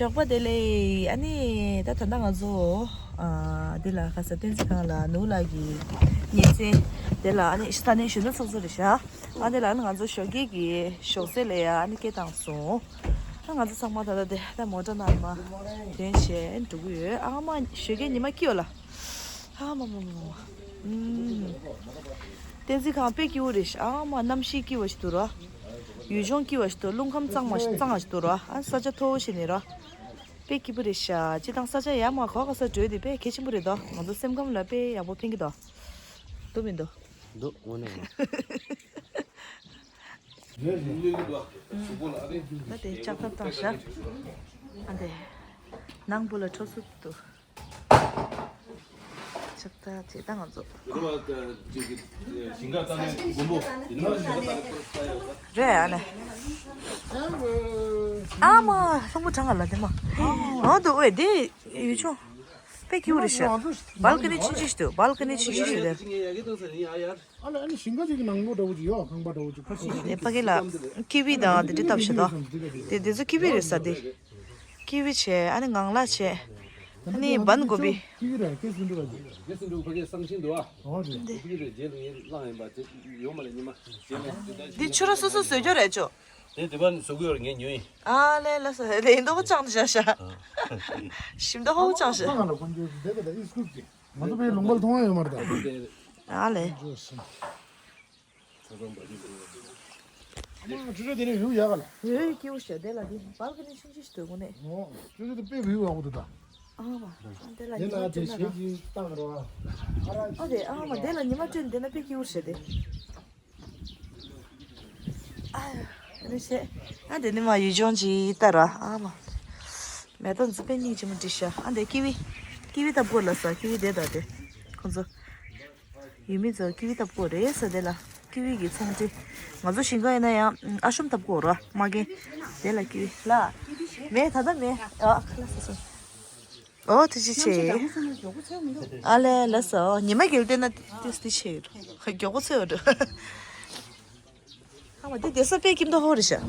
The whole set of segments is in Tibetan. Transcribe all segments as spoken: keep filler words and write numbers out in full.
ཞོགས་པ་བདེ་ལེགས། ཨ་ནི་ད་ད་ལྟ་ང་ཚོ་ཨ་འདི་ལ་ག་ས་བསྟན་འཛིན་ཁང་ལ་ནུ་ལགས་ཀྱི་གཉེན་ཚན་དེ་ལ་ཨ་ནི་ས་གནས་གཞོན་ནུ་ཚོགས་གཙོ་རེད་ཤག་ཨ་འདི་ལ་ཨ་ནི་ང་ཚོ་ཞོགས་ཀས་ཀྱི་ཞོགས་ཟས་ལ་ཡ་ཨ་ནི་སྐད་བཏང་སོང་། ཨ་ང་ཚོ་ཚང་མ་ད་ལྟ་དེ་ད་མོ་ཊ་ནང་མ་དོན་བྱས་འགྲོ་གི་ཡོད། ཨ་མ་ཞོགས་ཀས་ཉི་མ་སྐྱིད་པ་ལ། ཨ་མ་མ་མ་མ། ཨུམ། བསྟན་འཛིན་ཁང་དཔེ་སྐྱིད་པོ་རེད་ཤག་ཨ་མ་གནམ་གཤིས་སྐྱིད་པ་ཞིག་འདུག་ར། ཡུལ་ལྗོངས་སྐྱིད་པ་ཞིག་འདུག་རླུང་ཁམས་གཙང་མ་ཞིག་གཙང་བ་ཞིག་འདུག་ར། ཨ་ས་ཆ་མཐོ་པོ་ཞིག་ནས་ར། དཔེ་སྐྱིད་པོ་རེད་ཤག་སྤྱིར་བཏང་ས་ཆ་ཡར་མར་ག་ག་ས་འགྲོ་དེ་དཔེ་གལ་ཆེན་པོ་རེད་དོ། ང་ཚོ་སེམས་ཁམས་ལ་དཔེ་ཡག་པོ་ཕན་གི་དོ། འདུག་མི་འདུག་འདུག་དངོས་གནས་མ། ད་དེ་ལྕགས་ཐབ་བཏང་ཤག་ཨ་འདི་ནང་བུ་ལ་ཁྲོ་སུ་འདུག་ལྕགས་ཐབ་བྱེད་ད་ང་ཚོ། རེད་ཨ་ནི། ཨ་མ་ལྷུང་པོ་གྲང་ག་ལ་དེ་མ། འོ་འདུག་ཨོའི་དེ་ཡུལ་ལྗོངས་དཔེ་སྐྱིད་པོ་རེད་ཤག་བལ་ཀ་ནི་ཆུང་ཆུང་ཞིག་འདུག་བལ་ཀ་ནི་ཆུང་ཆུང་ཞིག་འདུག་ཨ་ལ་ཨ་ནི་ཞིང་ཁ་ཅིག་གི་ནང་ལོགས་འདྲ་བོ་ཅིག་ཡོད། ཁང་པ་འདྲ་བོ་ཅིག་ཕར་ཕྱིན་ཞིག་དེ་ཕ་གི་ལ་ཀི་ཝི་དང་དེ་འདྲ་བཏབ་ཤག་ད། དེ་དེ་ཚོ་ཀི་ཝི་རེད་ས་དེ། ཀི་ཝི་བྱས་ཨ་ནི་ངང་ལག་བྱས། ཨ་ནི་བན་གོ་བི། ཀི་ཝི་རེད་ཀེ་སུ་འདྲ་བ་ཅིག་ཀེ་སུ་འདྲ་ཕ་གི་སང་ཕྱིན་འདུག་ཨ། ཨོ་རེད། ཀི་ཝི་རེད་རྗེས་ལ་ངས་བླངས་ཡིན་པ་དེ་ཡོང་མ་རེད་ཉི་མ་རྗེས་ལ་དེ་ད་འདི་ཕྱུ་ར་སོ་སོ་བཟོས་རྒྱུ་རེད་ཅོ། དེ་དེ་བ་ནི་བཟོ་གི་ཡོད་རེད་ངས་ཉོས་ཡིན། ཨ་ལེ་ལ་ས་ལེ་འདོགས་ཅང་ཤ་ཤ། ཞིམ་ད་ཧོ་ཅང་ཤ། ང་ཚོ་པའི་ལུང་པར་མཐོང་ཡ་ཡོད་མ་རེད་ད། ཨ་ལེ། ཨ་མ་ཅུ་ཅུ་དེ་ནས་བེའུ་ཡག་ག་ལ། བེའུ་སྐྱིད་པོ་ཤ་དེ་ལ་དེ་བལ་ཀ་ནི་ཆུང་ཆུང་ཞིག་འདུག་དངོས་གནས། ཨོ་ཅུ་ཅུ་དེ་དཔེ་བེའུ་ཡག་པོ་འདུག་ད། ཨ་མ་དེ་ལ་དེ་ཉི་མ་ལ་དེ་བསྟན་ན་ཞེ་ར། ཅིག་བཏང་རོགས། ཨ་དེ་ཨ་མ་དེ་ལ་ཉི་མ་སྤྲོད་དེ་ན་དཔེ་སྐྱིད་པོ་ཤ་དེ། ཨ་ནི་ཤེས། ཨ་དེ་ནི་མ་ཡུལ་ལྗོངས་ཀྱི་ལྟར་བ་ཨ་མ། མེ་ཏོག་འཛི་པའི་སྙིང་རྗེ་མོ་འདི་ཤ། ཨ་དེ་ཀི་ཝི། ཀི་ཝི་ལྟ་བུ་ལ་ས་ཀི་ཝི་དེ་དང་དེ། ཁོང་ཚོ། ཡུལ་མི་ཚོ་ཀི་ཝི་ལྟ་བུ་རེད་ས་དེ་ལ། ཀི་ཝི་གི་ཚོང་འདྲི། ང་ཚོ་ཞིང་ཁ་ཡིན་ན་ཡང་ཨ་ཤོམ་ལྟ་བུ་ར་མ་གན། དེ་ལ་ཀི་ཝི་ལ། མེ་ད་ལྟ་མེ་ཨ་ཁ་ལ་ས་ས། ཨོ་ཐུགས་རྗེ་ཆེ། ཨ་ལེ་ལ་ས་ཨོ་ཉི་མ་གིལ་ཏེ་ན་ཏིས་ཏི་ཆེ་ཡོད། མགྱོགས་པོ་ཚོས་ཡོད། ཨ་མ་དེ་དེ་ས་དཔེ་ཁྱིམ་ཐོག་ཧོ་རེད་ཤག་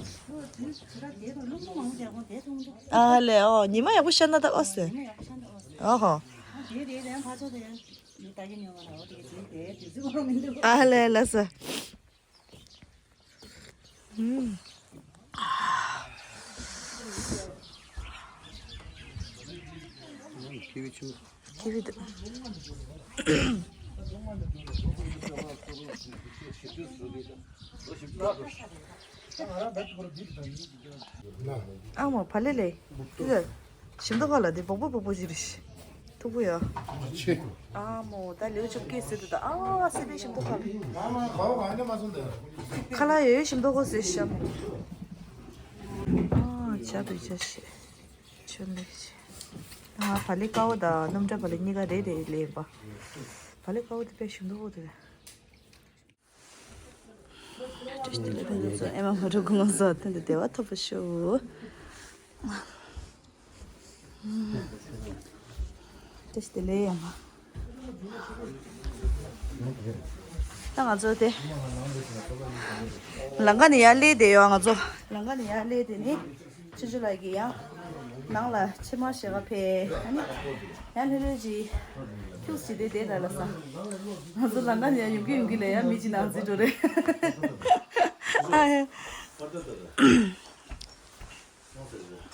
ཨ་ལེ་ཨོ་ཉི་མ་ཡག་པོ་ཤར་ན་ད་ཨོ་སེ། ཨོ་ཧོ། ཨ་ལེ་ལ་ས། ཨུམ། ཁི་ཝི་འདུག་ཨ་མ་བ་ལེ་ལེ། ཏི་ཟ། ཞིམ་མདོག་ཁ་ལ་དེ་སྦོག་སྦོག་སྦོག་སྦོག་ཞིག་རེད། མཐུག་པོ་ཡ། ཆེ། ཨ་མོ་ད་ལེའུ་བཅུ་བརྒྱད་ཟེར་དུ་ད་ཨ་སེ་པན་ཞིམ་མདོག་ཁ་ལ། མ་མ་གའོ་གང་ནས་མ་སོང་དེ། ཁ་ལ་ཡོད་ཞིམ་མདོག་ཁོ་ཟེར་ཤམ། ཨ་བྱ་བུ་བྱ་ཤེ། ཆོན་ལེ་ཤེ། ཨ་བ་ལི་ཀའོ་ད་སྣུམ་འདྲ་བ་ལི་གཉིས་ཀ་རེ་རེ་ལེན་པ། བ་ལི་ཀའོ་དེ་དཔེ་ཞིམ་མདོག་ཁོ་དེ། བཀྲ་ཤིས་བདེ་ལེགས་ཕན་ཚུན་ཚོ་ཨེ་མ་མ་འགྲོ་དགོངས་སོ་བསྟན་ཏེ་བདེ་བ་ཐོབ་པ་ཤོག་བཀྲ་ཤིས་བདེ་ལེགས་ཡ་མ། ད་ང་ཚོ་དེ་ལམ་ཁ་ནས་ཡར་སླེབས་བསྡད་ཡོད། ང་ཚོ་ལམ་ཁ་ནས་ཡར་སླེབས་བསྡད་ནི། ཆུ་ཆུ་ལགས་ཀྱིས་ཡང་ནང་ལ་ཕྱེ་མར་བཞེས་ག་ཕེབས། ཨ་ནི་ཡང་ལྷོད་ལྷོད་ཅིག་ཁྱུག་ཅིག་དེ་དེ་ལ་ལ་ས། ང་ཚོ་ལམ་ཁ་ནས་ཡང་ཡོང་གི་ཡོང་གི་ལ་ཡང་མི་ཅིག་ནང་འཛུལ་འགྲོ་རེད།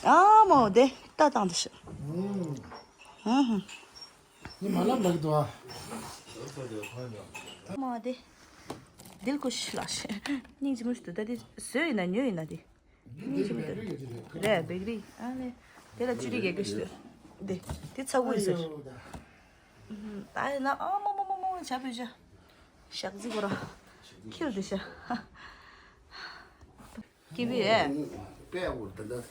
ཨ་མོ་དེ་ལྟ་སྟངས་དེ་ཤི། ཨ་ཧུ། ནི་མ་ལབ་ལབ་འདུག་ཨ། མ་དེ། དིལ་ཀུ་ཤི་ལ་ཤི། སྙིང་རྗེ་མོ་ཞིག་འདུག་ད་དེ་བཟོས་ཡིན་ན་ཉོས་ཡིན་ན་དེ། སྙིང་རྗེ་མོ་འདུག་རེད་བེག་རི་ཨ་ནི། དེ་ལ་བཅུ་དྲུག་བརྒྱད་ཅུ་ཞིག་འདུག་དེ་དེ་ཚ་བོ་ཡིན་ཟེར། ད་ཡིན་ན་ཨ་མོ་མོ་མོ་མོ་བྱ་བུ་བྱ། ཞག་རྩི་གོ་ར། ཁྱིལ་དེ་བྱ། ཀི་ཝི་ཨེ། དཔེ་ཡག་པོ་རེད་ད།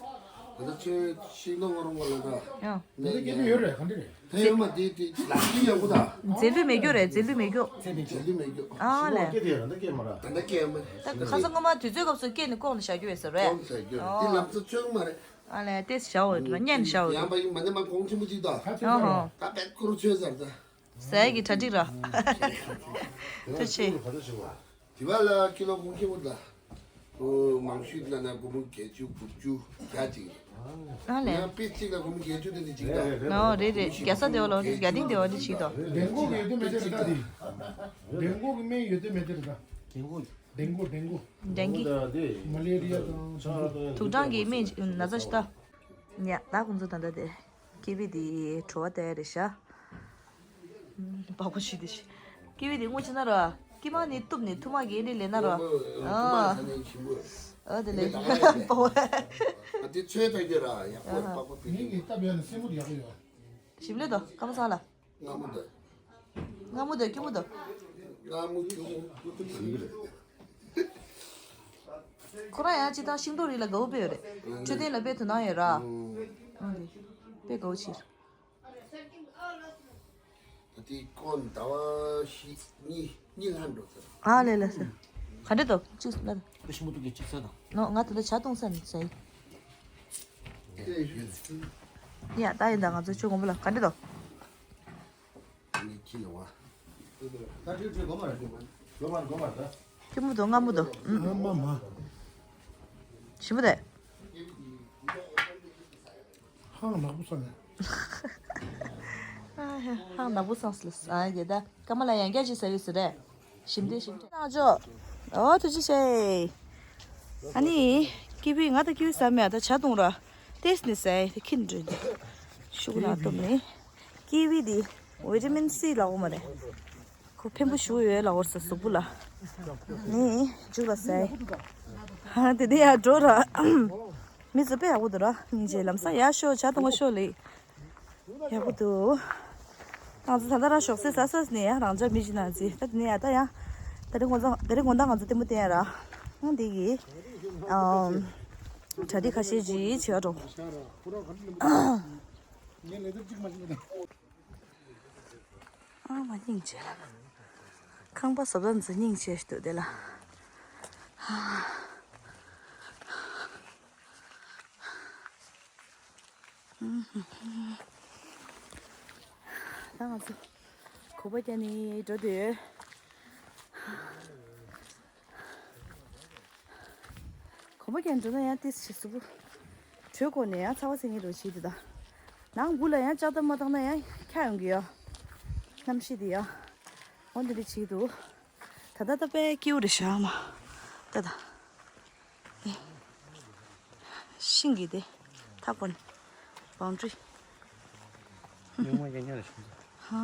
ད་ལྟ་ཁྱོད་ཤིང་སྡོང་ང་རོང་ག་ལ་ད། ཡང་། ད་ལྟ་སྐྱེ་ནི་ཡོད་རེད་ག་འདྲ་རེད། ད་ཡོད་མ་དེ་དེ་ལག་ཤི་ཡག་པོ་ད། རྫས་ལུད་མེད་རྒྱུ་རེད་རྫས་ལུད་མེད་རྒྱུ། རྫས་ལུད་མེད་རྒྱུ། ཨ་ལེ། སྐྱེ་དེ་ཡོད་ད་ལྟ་སྐྱེ་མ་ར། ད་ལྟ་སྐྱེ་མ་རེད། ད་ཁ་སང་སྔོན་མ་དུས་ཚོད་སྐབས་སུ་སྐྱེས་ནས་ལྐོག་ནས་བཞག་རྒྱུ་ཡོད་ས་རེད། ལྐོག་ནས་བཞག་རྒྱུ་རེད་དེ་ལམ་སང་ཆོད་མ་རེད། ཨ་ལེ་ཏེས་བཞག་འོ་ར་བརྙན་བཞག་འོ་ར། ཡང་པ་ཡིན་མ་ནི་མ་གོང་ཆེན་པོ་ཅིག་ད། ཨ་ཧོ། ད་བེད་ཁུར་ཆོད་ཟེར་ད། ཟས་ཀྱི་གྲ་སྒྲིག་ར། ཐུགས་རྗེ་ཆེ། དེ་བ་ལ་ཀི་ལོ་གོང་ཁེ་པོ་ལ། ཨོ་མང་ཤོས་ལ་ན་སྒོར་མོ་བརྒྱད་ཅུ་དགུ་བཅུ་བརྒྱ་ཅིག་ ཨ་ལས། ཡང་དཔེ་གཅིག་ལ་སྒོར་མོ་བརྒྱད་ཅུ་དེ་འདྲ་ཅིག་དང་། ཨོ་རེད་རེད། རྒྱལ་ས་དེ་བ་ལ་རྒྱ་སྟེང་དེ་བ་འདྲ་ཅིག་དང་། བེང་ཀོག་གི་ཡོད་དོ་མེད་དེ་རེད་ད་དེ། བེང་ཀོག་གི་སྨན་ཡོད་དོ་མེད་དེ་རེད་ད། བེང་ཀོག་བེང་ཀོག་ཌེང་གི། མ་ལེ་རི་ཡ་དང་། དུག་སྦྲང་གི་སྨན་ན་ཚ་ཞིག་ད། ཡ་ད་ཁོང་ཚོ་ད་ལྟ་དེ། ཀི་ཝི་དེ་བྲོ་བ་ལྟ་ཡ་རེད་ཤག་པགས་པ་ཞིག་དེ་ཞིག་ཀི་ཝི་དེ་སྔོ་ཕྱི་ན་ར། ཀི་མ་ནི་གཏུབ་ནི་ཐུ་མ་གི་ནི་ལེ་ན་ར། ཨ། ཨ་དེ་ལེ། པགས་པ། ཨ་དེ་ཚོས་ད་གི་ར་ཡག་པོ་རེད། པགས་པ་པི་ནི་གི་སྟབས་ཡག་ནི་སེན་མོ་དེ་ཡག་པོ་ཡོད། ཞིམ་ལེ་དོ་ཀ་མ་ཚང་ལ། མངར་མོ་དང་། མངར་མོ་དང་སྐྱུར་མོ་དང་། མངར་མོ་སྐྱུར་མོ། ཁོ་རང་ཡང་ཅི་ཐང་ཤིང་ཏོག་རིགས་ལ་དགའ་བོ་དཔེ་ཡོད་རེད། མཆོད་རྟེན་ལ་དཔེ་དོ་སྣང་ཡོད་ར། ཨང་དེ། དཔེ་དགའ་བོ་ཕྱིར། ད་དེ་ཀོན་ཟླ་བ་བཞི་གཉིས་གཉིས་ལྷག་འགྲོ་ཚར། ཨ་ལས་ལས་སེ། ག་འདྲ་འདུག་གཅིག་ལ། ཤིང་མོ་དུ་གི་གཅིག་ཟ་དང་། ནོ་ང་ད་ལྟ་ཇ་བཏུང་ས་ནས་ཟ་ཡི། ཡ་ད་ཡིན་ད་ང་ཚོ་ཆུ་དགོན་པ་ལ་ག་འདྲ་འདུག་ཁྱི་ལ་བ། ད་ཁྲིད་ཁྲིད་གོ་མ་རེད། གོ་མ་གོ་མ་རེད། སྐྱིད་མོ་འདུག་མངར་མོ་འདུག་ཨ་མ་མ། ཞིམ་པོ་རེད། ཧང་ནག་པོ་ས་ནས། ཧང་ནག་པོ་སངས་ལ་ས་ཡ་ད་ཀ་མ་ལ་ཡང་བསྐྱར་ཅིག་ཟ་ཡོད་ཟེར་རེད། ཞིམ་དེ་ཞིམ་དེ། ཨོ་ཐུགས་རྗེ་ཆེ། ཨ་ནི། ཀི་བི་ང་ད་ཀི་བི་ཟ་མེད་ད་ཇ་བཏུང་ར། ཏེས་ནི་ཟ་ཡི་ཁྱིན་འདྲུད། ཤུགས་ལ་གཏུབ་ནི། ཀི་བི་འདི་ཝི་ཊ་མིན་སི་ལ་འོ་མ་རེད། ཁོ་ཕན་པོ་ཞུ་ཡོད་ལ་འོར་ས་གཟུགས་པོ་ལ། ནི་མཇུག་ལ་ཟས། ཧ་དེ་དེ་ཡར་འགྲོ་ར། མི་ཚོ་དཔེ་ཡག་པོ་འདུག་ར་སྙིང་རྗེ་ལམ་སང་ཡར་ཤོག་ཇ་བཏུང་བ་ཤོག་ལེ། ཡག་པོ་འདུག་ང་ཚོ་ད་ལྟ་ར་ཞོགས་ཟས་ཟ་ས་ནས་ཡང་རང་ཇ་མི་ཅི་ན་ཟི་ད་དེ་ནས་ཡ་ད་ཡང་། ད་རེས་དགོང་དག་ད་རེས་དགོང་དག་ང་ཚོ་ལྟད་མོ་བལྟས་ཡ་ར། ཨང་དེ་གི་ཨམ། གྲ་སྒྲིག་ཁ་ཤས་ཅིག་བྱེད་ཡ་འགྲོ། ངས་ལས་དོན་གཅིག་མ་བྱེད་ན། ཨ་མ་སྙིང་རྗེ་ལ། ཁང་པ་བཟོ་ལ་འཛུལ་སྙིང་རྗེ་ཞིག་འདུག་དེ་ལ། ད་ང་ཚོ་གོ་པ་རྒྱག་ནི་འགྲོ་འདོད་ཡོད། གོམ་པ་རྒྱག་འགྲོ་ན་ཡང་ཏིས་ཞིག་གཟུགས་པོ་དྲོད་ཁོག་ནས་ཡང་ཚ་བ་ཟེར་མཁན་འདྲ་བོ་བྱེད་དེ་ད། ནང་སྒོ་ལ་ཡང་ལྕགས་ཐབ་མ་བཏང་ན་ཡང་འཁྱག་ཡོང་གི་ཡོད། གནམ་གཤིས་དེ་ཡང་། འོ་འདི་འདྲ་བྱེད་ཀྱི་འདུག་ད་ལྟ་ད་དཔེ་སྐྱིད་པོ་རེད་ཤག་མ། ལྟ་ད། ནི། ཤིང་གི་དེ། ཐག་པ་ནི། བང་ཁྲི། ཉུང་མ་རྒྱ་རྒྱ་རེད་ཤིང་། ཧ།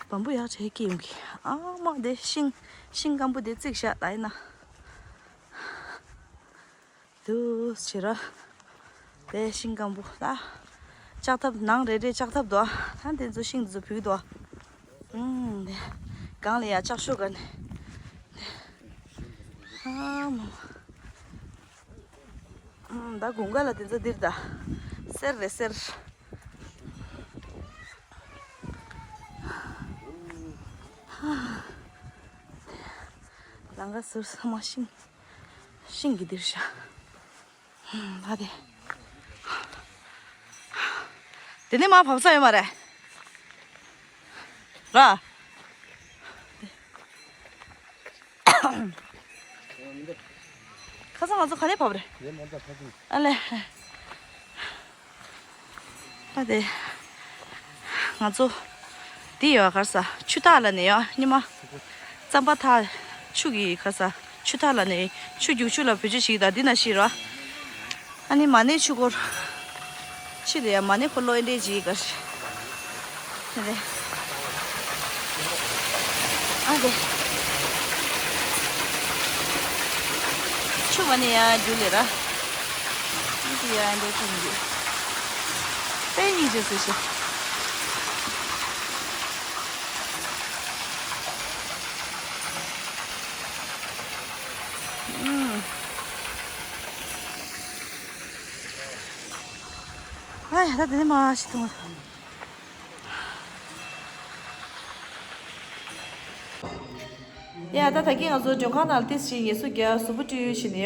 བམ་བུ་ཡག་བྱས་སྐྱེ་ཡོང་གི་ཨ་མ་དེ་ཤིང་ཤིང་སྐམ་པོ་དེ་བརྩིགས་བཞག་ད་ཡིན་ན། དུ་བྱེད་ར། དེ་ཤིང་སྐམ་པོ་ད། ལྕགས་ཐབ་ནང་རེ་རེ་ལྕགས་ཐབ་དོ། ད་དེ་ཚོ་ཤིང་དེ་ཚོ་བུད་དོ། ཨུམ་དེ། གང་ལ་ཡ་ལྕགས་ཤོག་ག་ནས། ཨ་མ། ཨུམ་ད་དགུན་ཁ་ལ་དེ་ཚོ་འདིར་ད། གསེར་རེད་གསེར། ལང་ཀ་ཟུར་ཚང་མ་ཤིང་། ཤིང་གི་འདིར་ཤ། ད་དེ། དེ་ནས་མར་བབས་ས་ཡོད་མ་རེད། ར། ཁ་སང་ང་ཚོ་ག་ནས་བབས་རེད། ཨ་ལེ། ཨ་དེ། ང་ཚོ། འདི་ཡོད་གར་ས་ཆུ་ཐག་ལ་ནས་ཡོད་ཉི་མ། རྩམ་པ་ཐག་ཆུ་གི་གར་ས་ཆུ་ཐག་ལ་ནས་ཆུ་རྒྱུག་ཆུ་ལ་བེད་སྤྱོད་བྱེད་ཀྱི་ད་འདི་ན་ཤི་ར། ཨ་ནི་མ་ཎི་ཆུ་འཁོར། ཕྱི་དེ་ཡང་མ་ཎི་འཁོར་ལོ་ཨེ་འདྲས་ཅིག་གར། དེ་རེད། ཨ་དེ། ཆུ་བ་ནི་ཡང་རྒྱུ་ལས་ར། ཨ་དེ་ཡང་ཨེ་འདྲས་ཅིག་འདུག་དཔེ་སྙིང་རྗེ་ཟེར་ཞིག་ཨུམ། ཨ་ཡ་ད་དེ་ནས་མ་ཤི་ཐུང་། ཡ་ད་ད་གིན་ང་ཚོ་མགྲོན་ཁང་ནང་ཏིས་ཞིག་ངལ་གསོ་རྒྱག་གཟུགས་པོ་བཀྲུས་བྱས་ནས་ཡ།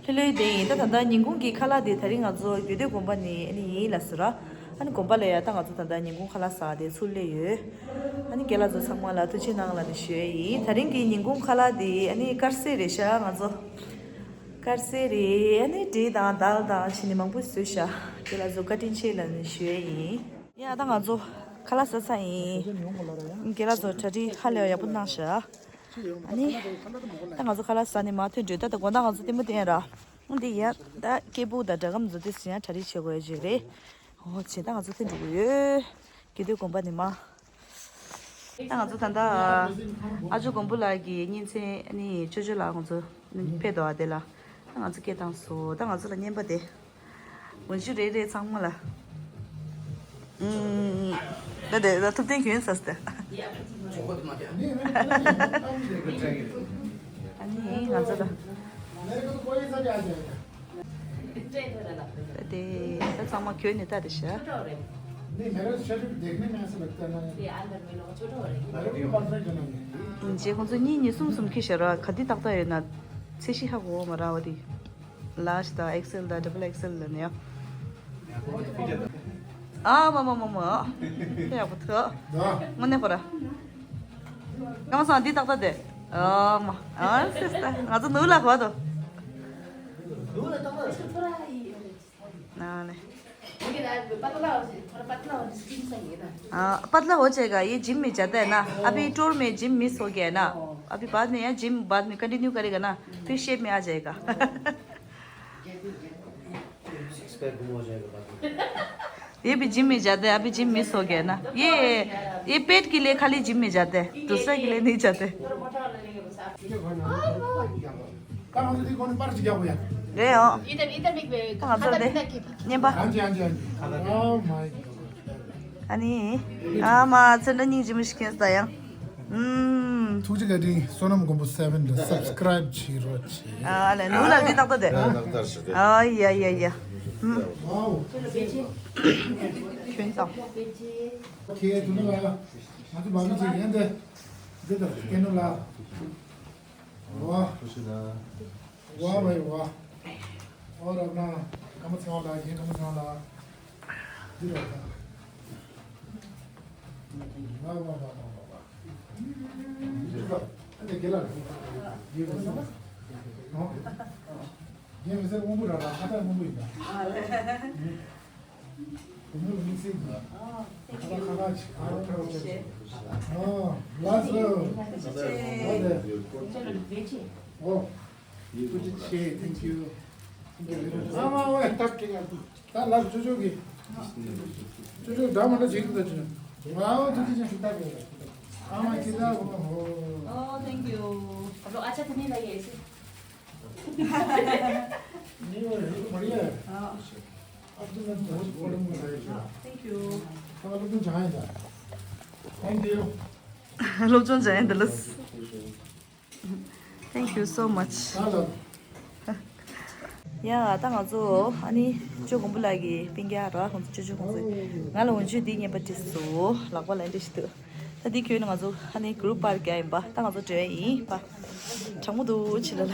ལྷོད་ལྷོད་དེ་ཡིན་ད་ད་ལྟ་ཉིན་གུང་གི་ཁ་ལག་དེ་ད་རིང་ང་ཚོ་རྒྱུད་སྟོད་དགོན་པ་ནས་ཨ་ནི་ཡིན་ལ་ཟེར་ར། ཨ་ནི་དགོན་པ་ལ་ཡ་ད་ང་ཚོ་ད་ལྟ་ཉིན་གུང་ཁ་ལག་ཟ་དེ་ཚུར་སླེབས་ཡོད། ཨ་ནི་རྒན་ལགས་ཚོ་ཚང་མ་ལ་ཐུགས་རྗེ་གནང་ལབ་ནས་ཞུ་ཡས་ཡིན། ད་རིང་གི་ཉིན་གུང་ཁ་ལག་དེ་ཨ་ནི་དཀར་ཟས་རེད་ཤག་ང་ཚོ། དཀར་ཟས་རེད། ཨ་ནི་འབྲས་དང་དལ་དང་བྱས་ནས་མང་པོ་བཟོས་ཤག་དེ་ལ་ཚོ་བཀའ་དྲིན་ཆེ་ལབ་ནས་ཞུ་ཡས་ཡིན། ཡ་ད་ང་ཚོ་ཁ་ལག་ཟ་ཚར་ཡིན། རྒན་ལགས་ཚོ་གྲ་སྒྲིག་ཧ་ལས་ཡག་པོ་གནང་ཤག་ཨ་ནི་ད་ང་ཚོ་ཁ་ལག་ཟ་ནས་མར་ཐོན་འགྲོ། ད་ད་དགོང་དག་ང་ཚོ་ལྟད་མོ་བལྟ་ཡ་ར། འདི་ཡ་ད་སྐད་སྦུག་དང་སྒྲ་སྒམ་བཟོ་དུས་ཡང་གྲ་སྒྲིག་བྱེད་དགོས་ཡ་ཅིག་རེད། འོ་བྱས་ད་ང་ཚོ་ཐོན་འགྲོ་གི་ཡོད། དགེ་འདུན་དགོན་པ་ནས་མར། ད་ང་ཚོ་ད་ལྟ་ཨ་ཅོ་མགོན་པོ་ལགས་ཀྱི་གཉེན་ཚན་ཨ་ནི་ཅོ་ཅོ་ལགས་ང་ཚོ་ཕེབས་འདུག་ཨ། དེ་ལ་ད་ང་ཚོ་སྐད་བཏང་སོང་། ད་ང་ཚོ་ལ་རྔན་པ་དེ་འོན་ཆུ་རེ་རེ་ཚང་མ་ལ། ཨུམ། ད་དེ་ད་ཐུབ་བསྟན་གྱོན་ས་སྟེ། ཨ་ནི་ང་ཚོ་ད། ད་དེ་ད་ཚང་མ་གྱོན་ནས་ལྟ་དེ་ཤ། རྗེས་ཁོང་ཚོ་གཉིས་གཉིས་གསུམ་གསུམ་འཁྱེར་བཞག་ར། ག་དུས་ཏག་ཏག་ཡོད་ན་ཚད་གཞི་ཧ་གོ་མ་ར་བ་དེ། ལར་ཇི་དང་ཨེག་སེལ་དང་ཌབ་ལ་ཨེག་སེལ་ལ་ནས་ཡ། ཨ་མ་མ་མ་མ། དེ་ཡག་པོ་ཐུག་དངོས་གནས་ཁོ་ར། སྐལ་བཟང་འདི་ཏག་ཏག་དེ། ཨ་མ། ཨ་སེ་སེ། ང་ཚོ་ནུ་ལ་གོ་དོ། ནུ་ལ་ཏག་ཏག་ཆུ་ཐོ་ར་ཡི་ཡོད་རེད། ཨ་ནི། ཨ་पतला हो जाएगा। ये जिम में जाता है ना, अभी टूर में जिम मिस हो गया है ना, अभी बाद में यहाँ जिम बाद में कंटिन्यू करेगा ना, फिर शेप में आ जाएगा। सिक्स पैक गुम हो जाएगा बाद में। ये भी जिम में जाता है, अभी जिम मिस हो गया ना। ये, ये पेट के लिए खाली जिम में जाता है, दूसरा के लिए नहीं जाता है। ད་ང་ཚོ་འདི་ཁོ་ནི་པར་ཅིག་རྒྱག་དགོས་ཡ། རེད་ཨོ། ད་ང་ཚོ་འདི་བརྙན་པ། ཨན་ཅི་ཨན་ཅི་ཨན་ཅི། Oh my God. ཨ་ནི། ཨ་མ་ཚེ་འདྲ་སྙིང་རྗེ་མོ་ཞིག་ཁེངས་ད་ཡང་། ཨུམ། ཐུགས་རྗེ་བཀའ་དྲིན། བསོད་ནམས་མགོན་པོ་སེ་བེན་དུ་སབ་སི་ཀ་རའིབ་བྱེད་རོགས་བྱེད། ཨ་ལས་ནུ་ལ་འདི་ཏག་ཏག་དེ། ཨ་ཡ་ཡ་ཡ། ཨུམ། ཁྱོད་ཚོ། ཁྱེད་དུ་ནུ་ལ། ང་ཚོ་མ་མི་ཚེ་ཡན་དེ། འདི་ལྟར་སྐྱེ་ནུ་ལ། ཝ། ཁུ་ཤི་ན། ཝ་ཝའི་ཝ། ཨོ་རབ་ན། ཀ་མ་ཚང་ལ། ཡིན་ཀ་མ་ཚང་ལ། འདི་རོ་ད། ཝ་ཝ་ཝ་ཝ་ཝ་ཝ། འདི་རོ། ཨ་ནི་དགེ་ལ། ཡིན་ཀ་ཚང་ལ། ཨོ། ཡིན་མི་ཟེར་སྔོན་པོ་ར་ལ། ཁ་ཏ་སྔོན་པོ་ཡིན་ད། ཨོ། ཁ་ཁ་ཁ་ཁ་ཁ་ཁ། ཨོ། ལགས་སོ། ཨོ། ཐུགས་རྗེ་ཆེ། Thank you. Thank you very much. ཨ་མ་ཝེ། ད་ལབ་ཅོ་ཅོ་གི། ཅོ་ཅོ་འདྲ་མ་འདྲ་བྱེད་ཀྱི་འདུག་ཅོ། ཨ་མ་ཐུགས་རྗེ་ཆེ། ཨ་མ་ཁྱེད་ད་ཧོ། Oh, thank you. अब लोग अच्छा तो नहीं लगे ऐसे। नहीं, वो बढ़िया है। हाँ। अब तो मैं बहुत बड़े मुंह है। Thank you. अब लोग तो जाएंगे। Thank you. སློབ་སྦྱོང་སྦྱང་ཡིན་ད་ལགས། Thank you so much. ཡ་ད་ང་ཚོ་ཨ་ནི་ཅོ་མགོན་པོ་ལགས་ཀྱི་སྤུན་ཀྱག་ར། ཁོང་ཚོ་ཅོ་ཅོ་ཁོང་ཚོས་ང་ལ་འོན་ཆུ་འདི་རྔན་པ་སྤྲད་སོང་། ལག་པ་ལ་འདི་ཞིག་འདུག་ད་འདི་གྱོན་ནས་ང་ཚོ་ཨ་ནི་གུ་རུབ་པར་རྒྱག་ཡིན་པ། ད་ང་ཚོ་འགྲོ་ཡ་ཡིན་པ། གྲང་མོ་འདུག་ཕྱི་ལ་ལ།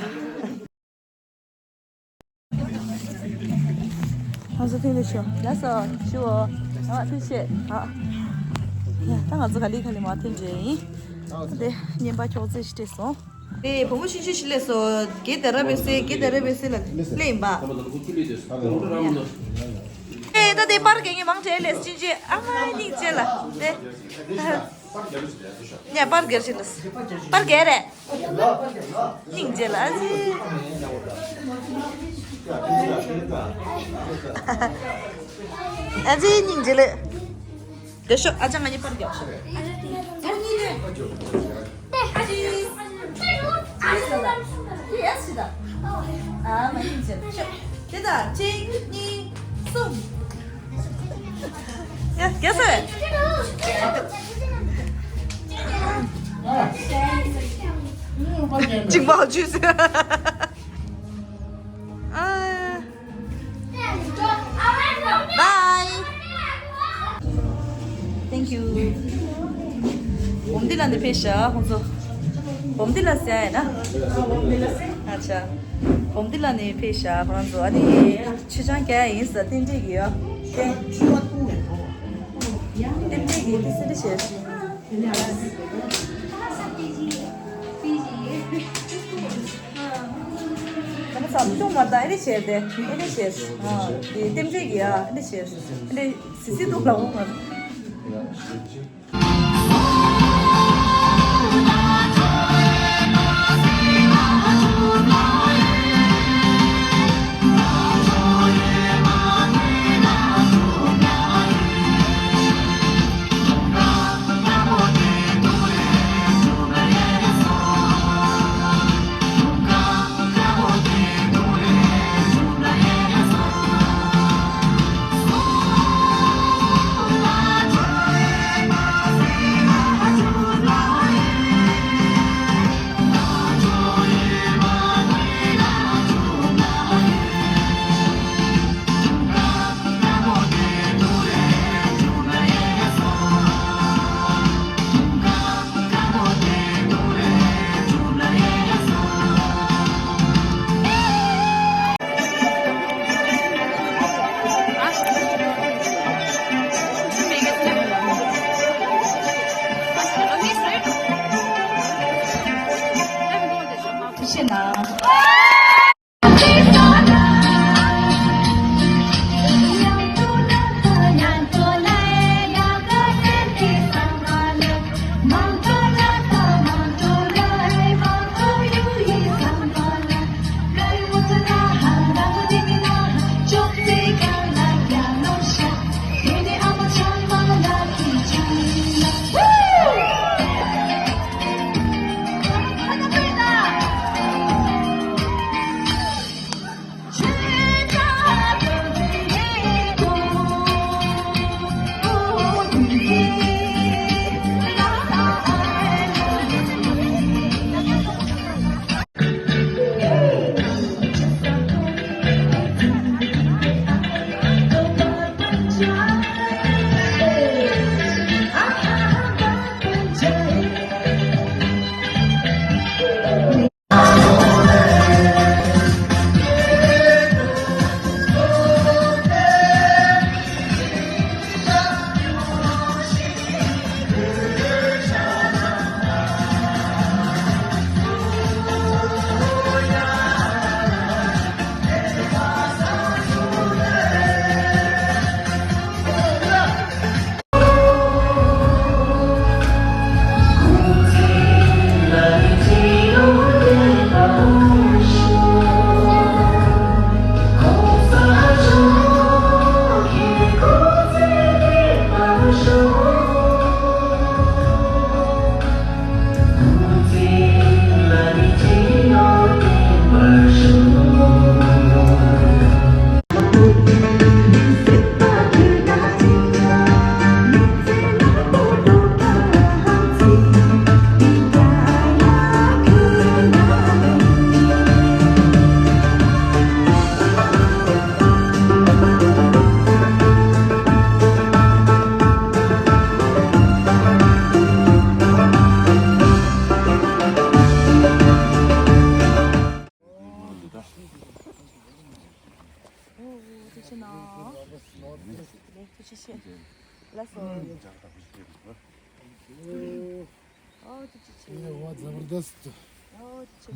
ང་ཚོ་ཐོན་ཏེ་ཤོག་ལགས་སོ། ཞུ་འོ། ཨ་ཐུགས་རྗེ་ཆེ། ཨ། ད་ང་ཚོ་ག་ལེ་ག་ལེ་མར་ཐོན་འགྲོ་ཡིན། ད་དེ་རྔན་པ་ཁྱོག་ཙེ་ཞིག་སྤྲད་སོང་། དེ་བུ་མོ་ཆུང་ཆུང་ཞིག་སླེབས་སོང་། དགེ་དེ་ར་བེ་སེ། དགེ་དེ་ར་བེ་སེ་ལ་སླེབས་ཡིན་པ། ཨེ་ད་དེ་པར་རྒྱག་མཁན་མང་དྲགས་ལགས་སོ། ཆུང་ཆུང་། ཨ་མ་སྙིང་རྗེ་ལ་དེ། ནས་པར་རྒྱག་ཞིག་ལགས་སོ། པར་རྒྱག་རེད། སྙིང་རྗེ་ལ་ཨ་ཙི། ཨ་ཙི་སྙིང་རྗེ་ལ། དེ་ཤོག་ཨ་ཅག་ང་གཉིས་པར་རྒྱག་ཤོག་ཨ་ཙི། ཨ་མ་སྙིང་རྗེ་ལ། ཤོག་དེ་ད་གཅིག་གཉིས་གསུམ། ཡ་རྒྱག་སོང་། གཅིག་པ་ཇུས། ཨ། Bye. Thank you. བོམ་ཏི་ལ་ནས་ཕེབས་ཤག་ཁོང་ཚོ། བོམ་ཏི་ལ་ཟེར་ཡ་ཡིན་ན། ཨ་ཆ། བོམ་ཏི་ལ་ནས་ཕེབས་ཤག་ཁོ་རང་ཚོ་ཨ་ནི། ཆུ་ཆང་རྒྱག་ཡ་ཡིན་ཟེར་རྟེན་འབྲེལ་གྱི་ཡོད། རྟེན་འབྲེལ་གྱི་དེ་སེ་འདྲ་བྱས་ཤིང་། ད་ནི་ ཙམ་ཅུང་མ་དང་ཨེ་རེ་བྱས་ཏེ་ཨེ་རེ་བྱས། ཨ་དེ་རྟེན་འབྲེལ་གྱི་ཨ་ཨེ་རེ་བྱས། ཨེ་རེ་སི་སི་འདུག་ལ་འོང་ང་། ཐུགས་རྗེ་གནང་། ཐུགས་རྗེ་ཆེ། ལགས་སོ། ཨོ་ཐུགས་རྗེ་ཆེ། ཨོ་ཐུགས་རྗེ་ཆེ། ད་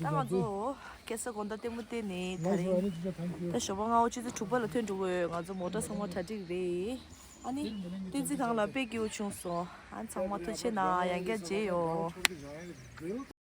ང་ཚོ་སྐྱེ་ས་དགོང་དག་ལྟད་མོ་བལྟས་ནས་ད་རིང་ད་ཞོགས་པ་སྔ་པོ་ཆུ་ཚོད་དྲུག་པ་ལ་ཐོན་འགྲོ་གི་ཡོད། ང་ཚོ་མོ་ཊ་ཚང་མ་གྲ་སྒྲིག་རེད། ཨ་ནི་བསྟན་འཛིན་སྒང་ལ་དཔེ་སྐྱིད་པོ་བྱུང་སོང་། ཨ་ཚང་མ་ཐུགས་རྗེ་གནང་། ཡང་བསྐྱར་མཇལ་ཡོང་།